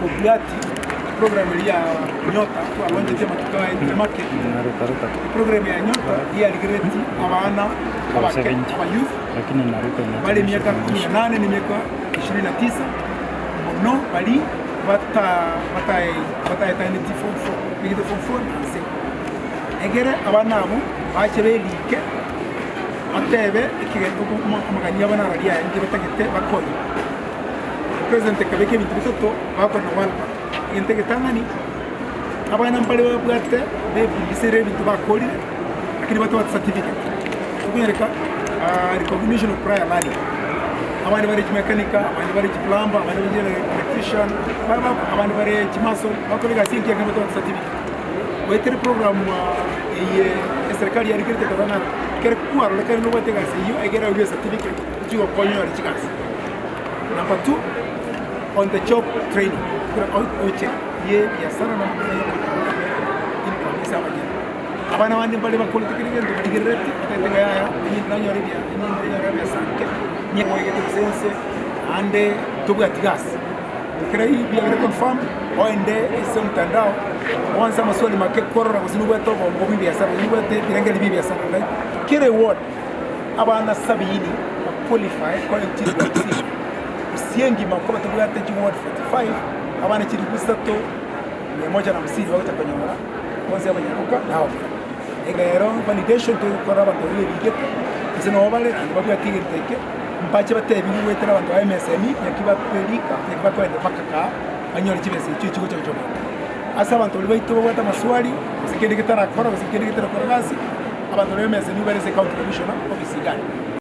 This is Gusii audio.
Kobwati eprogram eria ya Nyota twalonchetie amatuko aetire make, eprogram ya Nyota yarigereti abana abake, aba youth, bare emiaka kumi na nane na emiaka ishirini na tisa, mono baria bata bataetaneti form four, begete form four na nse. Egere abana abwo bache berike batebe ekegento amagani abo nararia aya inki batagete bakore. President akabeka ebinto bitato bagokora na World Bank. Egento egetang'ani, abana mbare babwate bebundisire ebinto bakorire lakini batabwati certificate. Okonyoreka recognition of prior learning. Abande bare chimechanic, abande bare chiplumber, abande bare electrician, abande bare chimason, bakora egasi engiya lakini batabwati certificate. Goetera eprogram eye eserikari yarikerete ekaba ng'a ekero kwarorekire nobwate egasi eyio egere obe certificate echigokonya onyore chigasi. Number two, on the job training, ekero oche ye ebiasara na amang'ana ya okonyora income ase abanyene. Abana bande mbare bakorete kera egento barigerereti batagete ng'a yaya onye nanyora ebia onye nanyora ebesa nke nigo oegete gose ense naende tobwati gasi. Ekero biabire confirmed oende ase omotandao oanse amaswali make korora gose nobwate obongo bwa ebiasara gose nobwate ebirengererio bia ebiasara like kera eward abana sabini ba qualify koentirwa gusii. Gusii engima nkoba tobwate chiward 45 abana chilifu isato mia moja na hamsini bagocha konyora bonsi abanyaroka na abamura. Rero validation togokora abanto baria berigete gose nabo bare naende babwate egento eke. Mbache batebirie goetera abanto ba MSME naki bakorika, naki bakoenda mpaka kaa banyore chibesa echio chigocha gocha goeta. Ase abanto baria baito babwate amaswali, gose kende getarakora gose kende getarakora gasi, abanto ba MSME bare ase ecounty commissioner office iga aria.